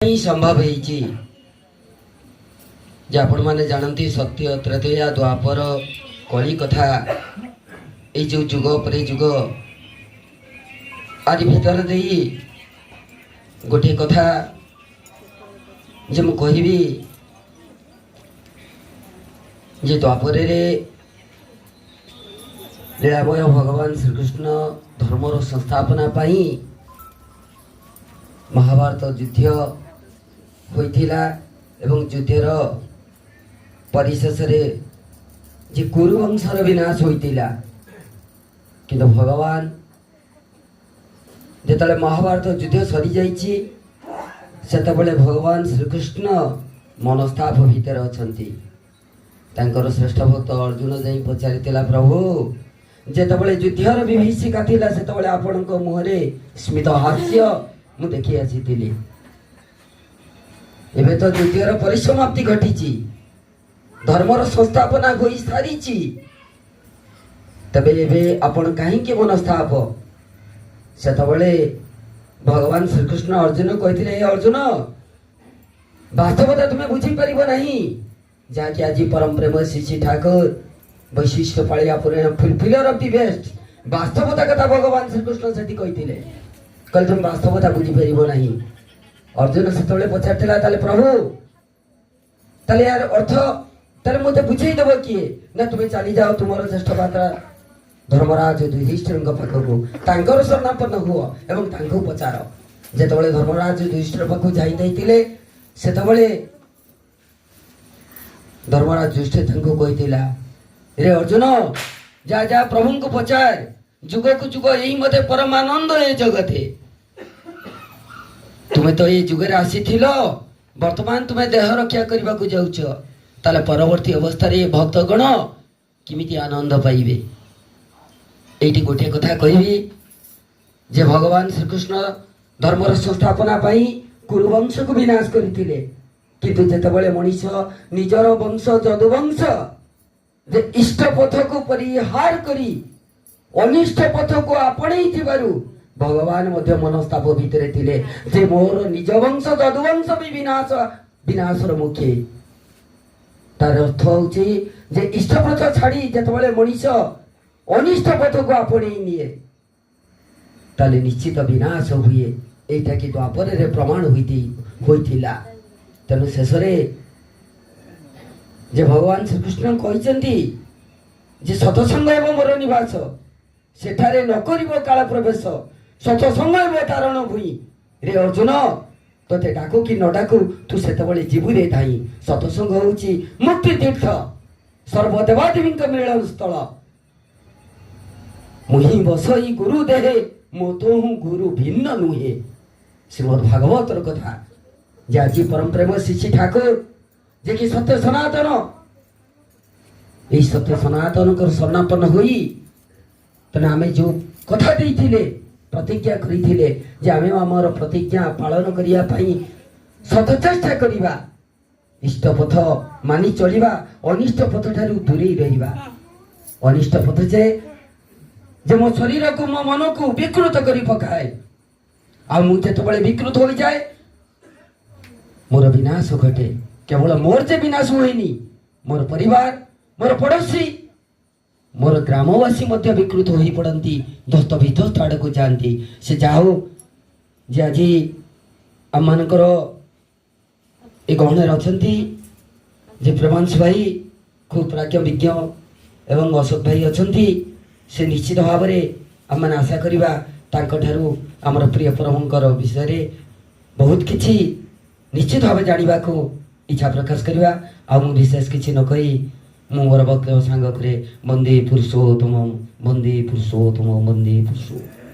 ହିଁ ସମ୍ଭବ ହେଇଛି ଯେ ଆପଣମାନେ ଜାଣନ୍ତି, ସତ୍ୟ, ତ୍ରେତୟା, ଦ୍ୱାପର, କଳି କଥା, ଏଇ ଯେଉଁ ଯୁଗ ପରେ ଯୁଗ ଆରି ଭିତରେ ଦେଇ ଗୋଟିଏ କଥା ଯେ ମୁଁ କହିବି ଯେ ଦ୍ୱାପରରେ ଲୀଳାମୟ ଭଗବାନ ଶ୍ରୀକୃଷ୍ଣ ଧର୍ମର ସଂସ୍ଥାପନା ପାଇଁ ମହାଭାରତ ଯୁଦ୍ଧ ହୋଇଥିଲା ଏବଂ ଯୁଦ୍ଧର ପରିଶେଷରେ ଯେ କୁରୁବଂଶର ବିନାଶ ହୋଇଥିଲା। କିନ୍ତୁ ଭଗବାନ ଯେତେବେଳେ ମହାଭାରତ ଯୁଦ୍ଧ ସରିଯାଇଛି, ସେତେବେଳେ ଭଗବାନ ଶ୍ରୀକୃଷ୍ଣ ମନସ୍ତାପ ଭିତରେ ଅଛନ୍ତି। ତାଙ୍କର ଶ୍ରେଷ୍ଠ ଭକ୍ତ ଅର୍ଜୁନ ଯାଇ ପଚାରିଥିଲା, "ପ୍ରଭୁ, ଯେତେବେଳେ ଯୁଦ୍ଧର ବିଭୀଷିକା ଥିଲା, ସେତେବେଳେ ଆପଣଙ୍କ ମୁହଁରେ ସ୍ମିତ ହାସ୍ୟ ମୁଁ ଦେଖି ଆସିଥିଲି। ଏବେ ତ ଯୁଦ୍ଧର ପରିସମାପ୍ତି ଘଟିଛି, ଧର୍ମର ସଂସ୍ଥାପନା ହୋଇସାରିଛି, ତେବେ ଏବେ ଆପଣ କାହିଁକି ମନସ୍ତାପ?" ସେତେବେଳେ ଭଗବାନ ଶ୍ରୀକୃଷ୍ଣ ଅର୍ଜୁନ କହିଥିଲେ, "ହେ ଅର୍ଜୁନ, ବାସ୍ତବତା ତୁମେ ବୁଝିପାରିବ ନାହିଁ।" ଯାହାକି ଆଜି ପରମ ପ୍ରେମ ଶ୍ରୀ ଶ୍ରୀ ଠାକୁର ବୈଶିଷ୍ଟ୍ୟ ପାଳିଆ ପୁରାଣ ଫୁଲଫିଲର ଅଫ୍ the best ବାସ୍ତବତା କଥା ଭଗବାନ ଶ୍ରୀକୃଷ୍ଣ ସେଠି କହିଥିଲେ। କହିଲେ, "ତୁମେ ବାସ୍ତବତା ବୁଝିପାରିବ ନାହିଁ।" ଅର୍ଜୁନ ସେତେବେଳେ ପଚାରିଥିଲା, "ତାହେଲେ ପ୍ରଭୁ, ତାହେଲେ ଏହାର ଅର୍ଥ ତାହେଲେ ମୋତେ ବୁଝେଇ ଦେବ କିଏ?" ନା, "ତୁମେ ଚାଲିଯାଅ ତୁମର ଶ୍ରେଷ୍ଠ ଭ୍ରାତା ଧର୍ମରାଜ ଯୁଧିଷ୍ଠିରଙ୍କ ପାଖକୁ, ତାଙ୍କର ଶରଣାପନ୍ନ ହୁଅ ଏବଂ ତାଙ୍କୁ ପଚାର।" ଯେତେବେଳେ ଧର୍ମରାଜ ଯୁଧିଷ୍ଠିର ପାଖକୁ ଯାଇ ଦେଇଥିଲେ, ସେତେବେଳେ ଧର୍ମରାଜ ଯୁଧିଷ୍ଠିର ତାଙ୍କୁ କହିଥିଲା, "ରେ ଅର୍ଜୁନ, ଯା ଯା, ପ୍ରଭୁଙ୍କୁ ପଚାର। ଯୁଗକୁ ଯୁଗ ଏଇ ମତେ ପରମାନନ୍ଦ ଏ ଜଗତେ। ତୁମେ ତ ଏଇ ଯୁଗରେ ଆସିଥିଲ, ବର୍ତ୍ତମାନ ତୁମେ ଦେହ ରକ୍ଷା କରିବାକୁ ଯାଉଛ, ତାହେଲେ ପରବର୍ତ୍ତୀ ଅବସ୍ଥାରେ ଏ ଭକ୍ତଗଣ କେମିତି ଆନନ୍ଦ ପାଇବେ?" ଏଇଠି ଗୋଟିଏ କଥା କହିବି ଯେ ଭଗବାନ ଶ୍ରୀକୃଷ୍ଣ ଧର୍ମର ସଂସ୍ଥାପନା ପାଇଁ କୁରୁବଂଶକୁ ବିନାଶ କରିଥିଲେ। କିନ୍ତୁ ଯେତେବେଳେ ମଣିଷ ନିଜର ବଂଶ ଯଦୁବଂଶ ଯେ ଇଷ୍ଟ ପଥକୁ ପରିହାର କରି ଅନିଷ୍ଟ ପଥକୁ ଆପଣେଇଥିବାରୁ ଭଗବାନ ମଧ୍ୟ ମନସ୍ତାପ ଭିତରେ ଥିଲେ ଯେ ମୋର ନିଜ ବଂଶ ଯଦୁବଂଶ ବି ବିନାଶର ମୁଖେ। ତାର ଅର୍ଥ ହଉଛି ଯେ ଇଷ୍ଟ ପଥ ଛାଡ଼ି ଯେତେବେଳେ ମଣିଷ ଅନିଷ୍ଟ ପଥକୁ ଆପଣେଇ ନିଏ, ତାହେଲେ ନିଶ୍ଚିତ ବିନାଶ ହୁଏ। ଏଇଟା କି ଦ୍ୱାପରରେ ପ୍ରମାଣ ହୋଇଥିଲା। ତେଣୁ ଶେଷରେ ଯେ ଭଗବାନ ଶ୍ରୀକୃଷ୍ଣ କହିଛନ୍ତି ଯେ ସତସଙ୍ଗ ହେବ ମୋର ନିବାସ, ସେଠାରେ ନ କରିବ କାଳ ପ୍ରବେଶ, ସତସଙ୍ଗ ହେବ ତାରଣ ଭୂଇଁ। ରେ ଅର୍ଜୁନ, ତୋତେ ଡାକୁ କି ନ ଡାକୁ, ତୁ ସେତେବେଳେ ଯିବୁ ରେ ଧାଇଁ। ସତସଙ୍ଗ ହଉଛି ମୁକ୍ତି ତୀର୍ଥ, ସର୍ବଦେବାଦେବୀଙ୍କ ମିଳନ ସ୍ଥଳ। ମୁହିଁ ବସଇ ଗୁରୁ ଦେହେ, ମୋ ତୋହୁଁ ଗୁରୁ ଭିନ୍ନ ନୁହେଁ। ଶ୍ରୀମଦ୍ ଭାଗବତର କଥା ଯେ ଆଜି ପରମ ପ୍ରେମ ଶ୍ରୀ ଶ୍ରୀ ଠାକୁର ଯେ କି ସତ୍ୟ ସନାତନ, ଏଇ ସତ୍ୟ ସନାତନଙ୍କର ଶରଣାପନ୍ନ ହୋଇ, ତେଣୁ ଆମେ ଯେଉଁ କଥା ଦେଇଥିଲେ, ପ୍ରତିଜ୍ଞା କରିଥିଲେ ଯେ ଆମେ ଆମର ପ୍ରତିଜ୍ଞା ପାଳନ କରିବା ପାଇଁ ଶତ ଚେଷ୍ଟା କରିବା, ଇଷ୍ଟ ପଥ ମାନି ଚଳିବା, ଅନିଷ୍ଟ ପଥ ଠାରୁ ଦୂରେଇ ରହିବା। ଅନିଷ୍ଟ ପଥ ଯେ ମୋ ଶରୀରକୁ, ମୋ ମନକୁ ବିକୃତ କରି ପକାଏ, ଆଉ ମୁଁ ଯେତେବେଳେ ବିକୃତ ହୋଇଯାଏ, ମୋର ବିନାଶ ଘଟେ। କେବଳ ମୋର ଯେ ବିନାଶ ହୁଏନି, ମୋର ପରିବାର, ମୋର ପଡ଼ୋଶୀ, ମୋର ଗ୍ରାମବାସୀ ମଧ୍ୟ ବିକୃତ ହୋଇପଡ଼ନ୍ତି, ଧ୍ୱସ୍ତ ବିଧ୍ୱସ୍ତ ଆଡ଼କୁ ଯାଆନ୍ତି। ସେ ଯାହା ହଉ ଯେ ଆଜି ଆମମାନଙ୍କର ଏ ଗହଣରେ ଅଛନ୍ତି ଯେ ପ୍ରେମାଂଶୁ ଭାଇ, ଖୁବ୍ ପ୍ରାଜ୍ଞ ବିଜ୍ଞ, ଏବଂ ଅଶୋକ ଭାଇ ଅଛନ୍ତି। ସେ ନିଶ୍ଚିତ ଭାବରେ ଆମମାନେ ଆଶା କରିବା ତାଙ୍କଠାରୁ ଆମର ପ୍ରିୟ ପ୍ରଭୁଙ୍କର ବିଷୟରେ ବହୁତ କିଛି ନିଶ୍ଚିତ ଭାବେ ଜାଣିବାକୁ ଇଚ୍ଛା ପ୍ରକାଶ କରିବା। ଆଉ ମୁଁ ବିଶେଷ କିଛି ନ କହି ମୁଁ ମୋର ବକ୍ତବ୍ୟ ସାଙ୍ଗ କରେ। ବନ୍ଦେ ପୁରୁଷୋତ୍ତମ, ବନ୍ଦେ ପୁରୁଷୋତ୍ତମ, ବନ୍ଦେ ପୁରୁଷୋତ୍ତମ।